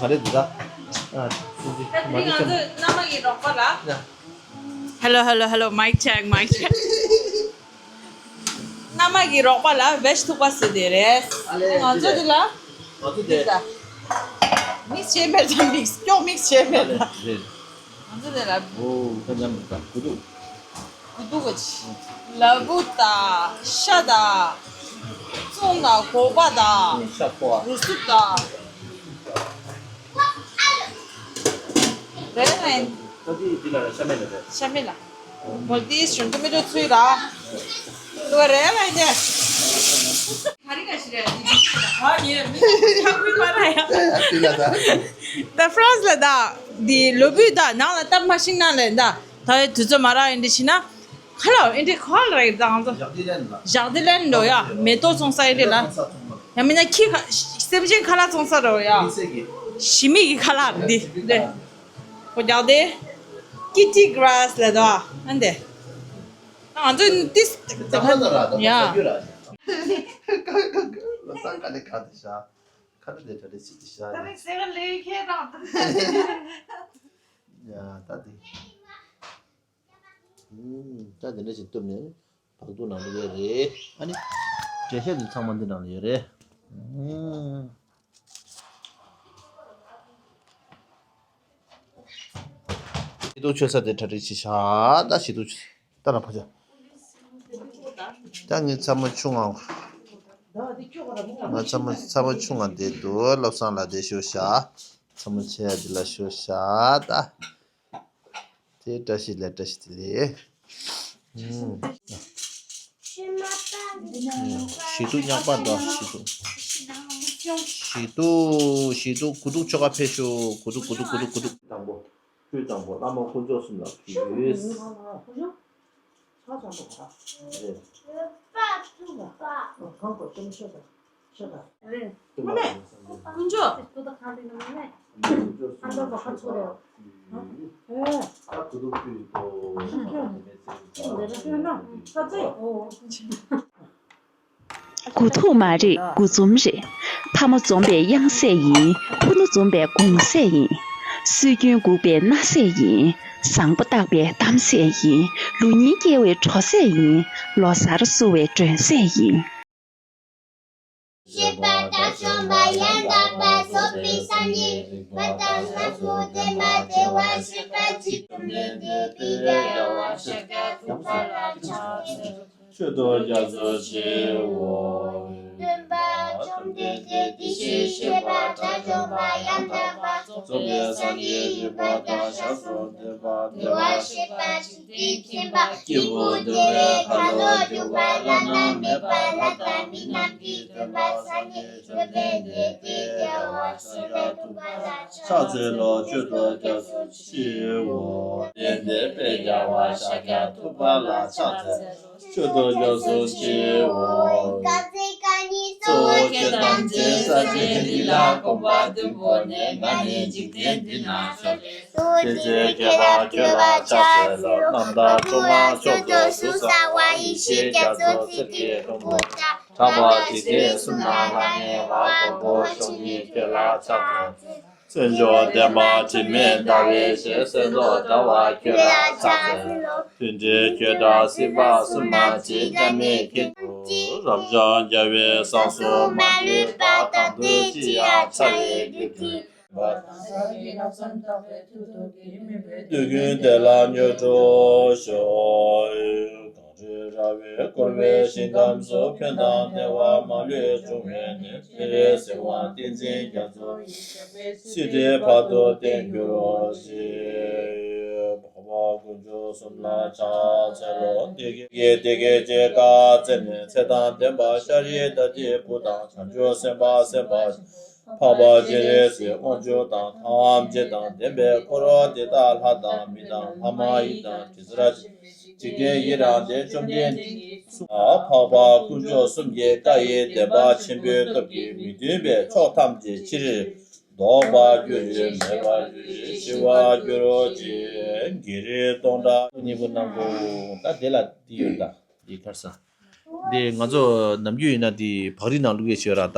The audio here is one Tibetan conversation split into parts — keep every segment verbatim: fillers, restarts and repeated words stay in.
ག་རེ་འདུག་ད། ཨ། ད་དེ་རིང་ང་ཚོས་མནའ་མ་གི་རོགས་པ་ལ། Hello, hello, hello, mic check, mic check. མནའ་མ་གི་རོགས་པ་ལ་བེཇ་ཐུག་པ་ཟེར་དེ་རེད། ང་ཚོ་དེ་ལ་ང་ཚོ་དེ་མིག་སི་བྱས་མེད་ད། མིག་སི་སྐྱོ་མིག་སི་བྱས་མེད་ད། རེད། ང་ཚོ་དེ་ལ། ཨོ། ཁ་ཉམས་དང་གུ་དུ། གུ་དུ་ག་ཅི། ལ་ཕུག་དང་ཤ་དང་། བཙོང་དང་སྒོག་པ་དང་། ཤ་ཁོ་བ། རུ་སུབ་དང་། རེད་ལ་ཡིན། ད་དེ་འདི་ལ་ཤ་མེད་ལ་རེད། ཤ་མེད་ལ། མོལ་ཏིས་གཞོན་སྐྱེས་མི་འགྲོ་ཚུལ་ར། ལོ་རེད་ལ་ཡིན་ཏེ། ག་རེ་ག་ཞིག་རེད། ཨ་ཡེ་མི་ཆག་པའི་བར་ཡ། ཨ་དེ་ལ་ད། ད་ཧྥ་རན་སི་ལ་ད། འདི་ལོ་བུས་ད་ནང་ལ་སྟབས་མ་ཤིག་ན་ལས་ད། ད་ཡོད་དུས་ཚོད་མ་རག་ཡིན་འདི་ཤི་ན། ཁ་ལོ་ཨིན་དྲི་ཁོལ་རེད་དང་། ཞག་དེ་ལན་ལ། ཞག་དེ་ལན་འགྲོ་ཡ། མེ་ཏོག་བཙོང་ས་ཨིན་དྲི་ལ། ཡང་མིན་ན་ཁྱི་ཁ་སེམས་ཅན་ཁ་ལག་བཙོང་ས་རོ་ཡ། ཞི་མི་གི་ཁ་ལག་འདི་རེད། ཁོ་རྒྱག་དེ། ཀི་ཊི་གྷ་ར་སི་ལ་དོ་ཨ་འདི། ང་ཚོ་ཏིས་ཡ། ཁ་ལག་ག་དེ་ཤ། ཁ་ལག་དེ་ག་དེ་སི་ཏི་ཤ། ད་རེས་སེ་ག་ལེ་ཁེ་དང་། ཡ་ད་དེ། ཨུམ། ད་དེ་འདྲ་ཞིག་བཏུབ་ནས་བག་ཐུག་ནང་ལ་ཡོད་རེད། ཨ་ནི། འབྲས་ཤ་དེ་ཚང་མ་འདི་ནང་ལ་ཡོད་རེད། ཨུམ། ཤི་ཏུ་མཆོད་ས་དེ་གྲ་སྒྲིག་བྱེད་ཤག་ད་ཤི་ཏུ་མཆོད་ད་ལ་ཕ་ཆ། ད་ངས་ཚ་མོ་ཆུང་ང་། ང་ཚ་མོ་ཚ་མོ་ཆུང་ང་དེ་དུ་བློ་བཟང་ལ་དེ་ཞུ་ཤག་ཚ་མོ་ཆེ་ཡ་དེ་ལ་ཞུ་ཤག་ད། དེ་བཀྲ་ཤིས་ལེགས་བཀྲ་ཤིས་བདེ་ལེགས། ཞི་ཏུ་ཉག་པ་འདྲ་ཞི་ཏུ། ཞི་ཏུ་ཞི་ཏུ་གུ་ཏུ་ཆོ་ག་ཕེབས་ཤོག་གུ་ཏུ་གུ་ཏུ་གུ་ཏུ་གུ་ཏུ། དང་པོ། ཆོས་དང་པོ་བླ་མ་དཀོན་མཆོག་གསུམ་ལ་གུས། དགུ་ཐུག་མ་རེད། དགུ་འཛོམས་རེད། ཕ་མ་འཛོམས་པའི་དབྱངས་གསལ་ཡིན། ཕུ་ནུ་འཛོམས་པའི་དགུང་གསལ་ཡིན། སྲོལ་རྒྱུན་འགུག་པའི་སྣ་གསལ་ཡིན། བཟང་པོ་བརྟག་པའི་གཏམ་གསལ་ཡིན། ལུགས་གཉིས་སྐྱེ་བའི་གྲོགས་གསལ་ཡིན། ལོ་གསར་བསུ་བའི་མགྲོན་གསལ་ཡིན། ཤེས་པ་དགྲ་བཅོམ་པ་ཡང་དག་པར་རྫོགས་པའི་སངས་རྒྱས་རིག་པ་དང་སྣ་ཚོགས་ལྡན་པ་བདེ་བར་གཤེགས་པ་གཅིག་ཏུ་མེད་པའི་ཕྱིར་དགེ་བ་ཤཱཀྱ་ཐུབ་པ་ལ་ཕྱག་འཚལ་ལོ། མཆོད་དོ་རྒྱ་མཚོ་ཆེའོ། སྟོན་པ་བཅོམ་ལྡན་འདས་དེ་བཞིན་གཤེགས་པ་དགྲ་བཅོམ་པ་ཡང་དག་པར་རྫོགས་པའི་སངས་རྒྱས་རིག་པ་དང་ཞབས་སུ་ལྡན་པ་བདེ་བར་གཤེགས་པ་འཇིག་རྟེན་མཁྱེན་པ་སྐྱེས་བུ་འདུལ་བའི་ཁ་ལོ་སྒྱུར་བ་བླ་ན་མེད་པ་ལྷ་དང་མི་རྣམས་ཀྱི་སྟོན་པ་སངས་རྒྱས་བཅོམ་ལྡན་འདས་དེ་རྒྱལ་བ་ཤཱཀྱ་ཐུབ་པ་ལ་ཕྱག་འཚལ་ལོ། མཆོད་དོ་རྒྱ་མཚོ་ཆེའོ། ལྡན་འདས་དཔལ་རྒྱལ་བ་ཤཱཀྱ་ཐུབ་པ་ལ་ཕྱག་འཚལ་ལོ། མཆོད་དོ་རྒྱ་མཚོ་ཆེའོ། གཙོ་བོ་ཁྱོད་དམ་ཚིག་རྩ་བའི་གནས་ལ་གོམ་པ་བདུན་བོར་ནས་ང་ནི་འཇིག་རྟེན་འདི་ན་བྱོན་ཏེ། དེ་ཚེ་ཁྱེད་རང་ཁྱོད་ལ་ཕྱག་འཚལ་ལོ། རྣམ་དག་སོ་མ་མཆོག་ཏུ་གཟུགས་བཟང་བ་ཡེ་ཤེས་རྒྱ་མཚོ་གསེར་གྱི་ལྷུན་པོ་དང་། གྲགས་པ་འཇིག་རྟེན་གསུམ་ན་ལྷང་ངེ་བ་མགོན་པོ་མཆོག་ཉིད་ཁྱོད་ལ་ཕྱག་འཚལ། བརྩོན་འགྲུས་ལྡན་པ་དྲི་མེད་ཟླ་བའི་ཞལ་གསེར་མདོག་ཟླ་བ་ཁྱོད་ལ་ཕྱག་འཚལ་ལོ། མཐུན་སྒྲིལ་ཁྱོད་དང་སྲིད་པ་གསུམ་ན་འཇིགས་སྐྲག་མེད་ཁྱེད་དུ། རབ་འབྱམས་རྒྱལ་བའི་གསང་གསུམ་མ་ལུས་པ་དང་དུས་ཅི་ཡང་ཚ་བའི་རྒྱུད་ཀྱི། དུས་ཀུན་དེ་ལ་མྱུར་འགྲོ་ཤོག་གངས་རི་ར་བས་བསྐོར་བའི་ཞིང་ཁམས་སུ་ཁྱོད་དང་བདེ་བ་མ་ལུས་འབྱུང་བའི་གནས། དེར་གཟིགས་དབང་ཏིང་འཛིན་རྒྱ་མཚོ་ཡི། སྲིད་མཐའི་བར་དུ་བརྟན་གྱུར་ཅིག་འཕགས་པ་དཀོན་མཆོག་གསུམ་ལ་ཕྱག་འཚལ་ལོ། བདེ་སྐྱིད་ཀྱི་བདེ་སྐྱིད་ཅེས་བཀའ་སྩལ་ནས། ཚེ་དང་ལྡན་པ་ཤཱ་ར་དྭ་ཏིའི་བུ་དང་། བྱང་ཆུབ་སེམས་དཔའ་སེམས་དཔའ་འཕགས་པ་སྤྱན་རས་གཟིགས་དབང་ཕྱུག་དང་། ཐམས་ཅད་དང་ལྡན་པའི་འཁོར་དེ་དག་ལྷ་དང་མི་དང་ལྷ་མ་ཡིན་དང་དྲི་ཟར་ཅན། འཇིག་རྟེན་ཡི་རངས་ཏེ་བཅོམ་ལྡན་འདས་གསུང་ལ། འཕགས་པ་དཀོན་མཆོག་གསུམ་གྱི་བཀའ་ཡི་བདེན་པ་ཆེན་པོའི་སྟོབས་ཀྱིས་མི་མཐུན་པའི་ཕྱོགས་ཐམས་ཅད་ཕྱིར་ལྡོག་པར་གྱུར་ཅིག་མེད་པར་གྱུར་ཅིག་ཞི་བར་གྱུར་ཅིག་བགེགས་རིགས་སྟོང་ཕྲག་གཉིས་པོ་གནང་དགོས། ད་དེ་ལ་འདི་ཡོད་ད། འདི་ཁར་ས། འདི་ང་ཚོ་ནམ་རྒྱུན་ཡིན་ན་འདི་བག་རིལ་ནང་བླུག་ཡས་བྱོས་ར་ད།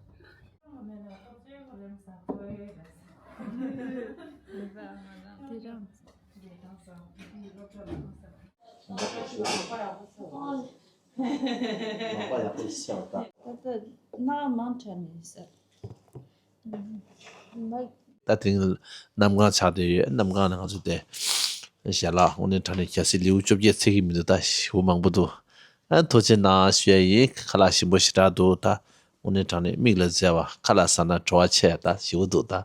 ལག་པ་ཡག་པོ་ཞིག་བྱས་པ་ད། ད་ལྟ་སྣ་མང་དྲགས་ནས་ཟེར། མ། ད་དེང་གནམ་གང་ཆགས་བསྡད་ཡོད། གནམ་གང་ནས་ང་ཚོ་དེ་ཞལ་ལག་དངོས་གནས་དྲང་གནས་གལ་སྲིད་ལེའུ་བཅོ་བརྒྱད་ཚེག་གི་མི་འདུག་ད་ཞེ་པོ་མང་པོ་འདུག་ཨ་ཐུགས་རྗེ་གནང་ཞུ་ཡ་ཡིན། ཁ་ལག་ཞིམ་པོ་ཞེ་དྲག་འདུག་ད་དངོས་གནས་དྲང་གནས་མིག་ལ་མཛེས་པ། ཁ་ལག་ཟ་ན་བྲོ་བ་ཆེ་ད་ཞེ་པོ་འདུག་ད།